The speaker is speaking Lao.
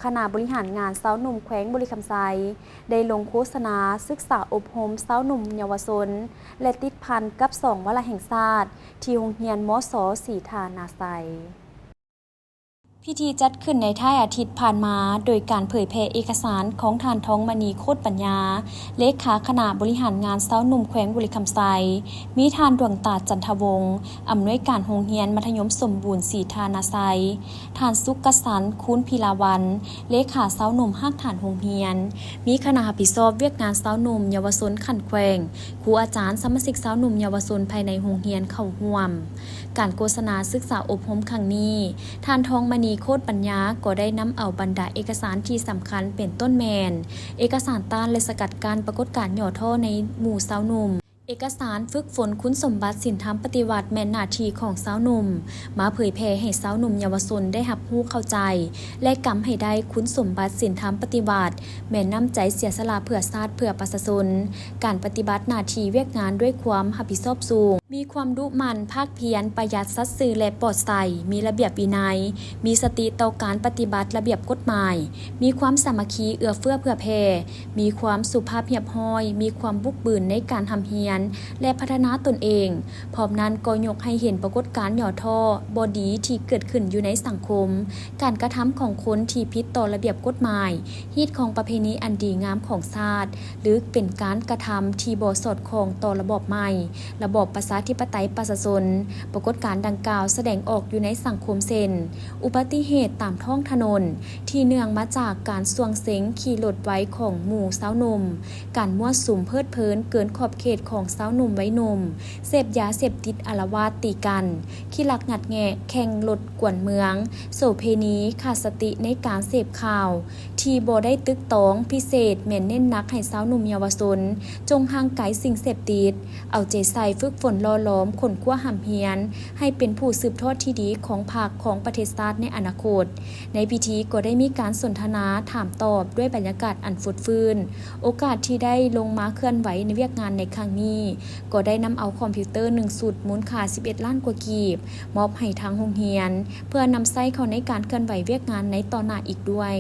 ຄະນະບໍລິຫານງານຊາວໜຸ່ມແຂວງບໍລິຄຳໄຊ ໄດ້ລົງໂຄສະນາສຶກສາອົບຮົມຊາວໜຸ່ມເຍົາວະຊົນ ແລະ ຕິດພັນກັບສອງວາລະແຫ່ງຊາດ ທີ່ໂຮງຮຽນ ມສ ສີທານາໄຊ. ພິທີຈັດຂຶ້ນໃນທ້າຍອາທິດຜ່ານມາ ໂດຍການເຜີຍແຜ່ເອກະສານຂອງທ່ານ ທອງມະນີ ໂຄດປັນຍາ ເລຂາຄະນະບໍລິຫານງານຊາວໜຸ່ມແຂວງບໍລິຄຳໄຊ, ມີທ່ານ ດວງຕາ ຈັນທະວົງ ອຳນວຍການໂຮງຮຽນມັດທະຍົມສົມບູນສີທານາໄຊ, ທ່ານ ສຸກກະສັນ ຄູນພິລາວັນ ເລຂາຊາວໜຸ່ມຮາກຖານໂຮງຮຽນ, ມີຄະນະຮັບຜິດຊອບວຽກງານຊາວໜຸ່ມເຍົາວະຊົນຂັ້ນແຂວງ, ຄູອາຈານ, ສະມາຊິກຊາວໜຸ່ມເຍົາວະຊົນພາຍໃນໂຮງຮຽນເຂົ້າຮ່ວມ. ການໂຄສະນາສຶກສາອົບຮົມຄັ້ງນີ້, ທ່ານ ທອງມະນີ ໂຄດປັນຍາ ກໍໄດ້ນຳເອົາບັນດາເອກະສານທີ່ສຳຄັນ ເປັນຕົ້ນແມ່ນ ເອກະສານຕ້ານ ແລະ ສະກັດກັ້ນປາກົດການຫຍໍ້ທໍ້ໃນໝູ່ຊາວໜຸ່ມ, ເອກະສານຝຶກຝົນຄຸນສົມບັດສິນທຳປະຕິວັດແມ່ນໜ້າທີ່ຂອງຊາວໜຸ່ມ ມາເຜີຍແຜ່ໃຫ້ຊາວໜຸ່ມເຍົາວະຊົນໄດ້ຮັບຮູ້ເຂົ້າໃຈ ແລະ ກຳໃຫ້ໄດ້ຄຸນສົມບັດສິນທຳປະຕິວັດ ແມ່ນນ້ຳໃຈເສຍສະຫຼະເພື່ອຊາດເພື່ອປະຊາຊົນ, ການປະຕິບັດໜ້າທີ່ວຽກງານດ້ວຍຄວາມຮັບຜິດຊອບສູງ, ມີຄວາມດຸໝັ່ນພາກພຽນ, ປະຢັດສັດຊື່ ແລະ ປອດໃສ, ມີລະບຽບວິໄນ, ມີສະຕິຕໍ່ການປະຕິບັດລະບຽບກົດໝາຍ, ມີຄວາມສາມັກຄີເອື້ອເຟື້ອເຜື່ອແຜ່, ມີຄວາມສຸພາບຮຽບຮ້ອຍ, ມີຄວາມບຸກບືນໃນການຮ່ຳຮຽນ ແລະ ພັດທະນາຕົນເອງ. ພ້ອມນັ້ນກໍຍົກໃຫ້ເຫັນປາກົດການຫຍໍ້ທໍ້ບໍ່ດີທີ່ເກີດຂຶ້ນຢູ່ໃນສັງຄົມ, ການກະທຳຂອງຄົນທີ່ຜິດຕໍ່ລະບຽບກົດໝາຍ, ຮີດຄອງປະເພນີອັນດີງາມຂອງຊາດ ຫຼື ເປັນການກະທຳທີ່ບໍ່ສອດຄ່ອງຕໍ່ລະບອບໃໝ່, ລະບອບປະຊາທິປະໄຕປະຊາຊົນ. ປາກົດການດັ່ງກ່າວສະແດງອອກຢູ່ໃນສັງຄົມເຊັ່ນ ອຸບັດຕິເຫດຕາມທ້ອງຖະໜົນ ທີ່ເນື່ອງມາຈາກການສ່ວງເສັງຂີ່ລົດໄວຂອງໝູ່ຊາວໜຸ່ມ, ການມົ້ວສຸມເພີດເພີນເກີນຂອບເຂດຂອງຊາວໜຸ່ມໄວໜຸ່ມ, ເສບຢາເສບຕິດອາລະວາດຕີກັນ, ຂີ້ລັກງັດແງະ, ແຂ່ງລົດກວນເມືອງ, ໂສເພນີ, ຂາດສະຕິໃນການເສບຂ່າວ ທີ່ບໍ່ໄດ້ຕຶກຕອງ, ພິເສດແມ່ນເນັ້ນໜັກໃຫ້ຊາວໜຸ່ມເຍົາວະຊົນ ຈົ່ງຫ່າງໄກສິ່ງເສບຕິດ, ເອົາໃຈໃສ່ຝຶກຝົນຫຼໍ່ຫຼອມ, ຄົ້ນຄວ້າຮ່ຳຮຽນ ໃຫ້ເປັນຜູ້ສືບທອດທີ່ດີຂອງພັກ, ຂອງປະເທດຊາດໃນອະນາຄົດ. ໃນພິທີກໍໄດ້ມີການສົນທະນາຖາມຕອບດ້ວຍບັນຍາກາດອັນຟົດຟື້ນ. ໂອກາດທີ່ໄດ້ລົງມາເຄື່ອນໄຫວໃນວຽກງານໃນຄັ້ງນີ້ ກໍໄດ້ນຳເອົາຄອມພິວເຕີໜຶ່ງຊຸດ ມູນຄ່າສິບເອັດລ້ານກວ່າກີບ ມອບໃຫ້ທາງໂຮງຮຽນ ເພື່ອນຳໃຊ້ເຂົ້າໃນການເຄື່ອນໄຫວວຽກງານໃນຕໍ່ໜ້າອີກດ້ວຍ.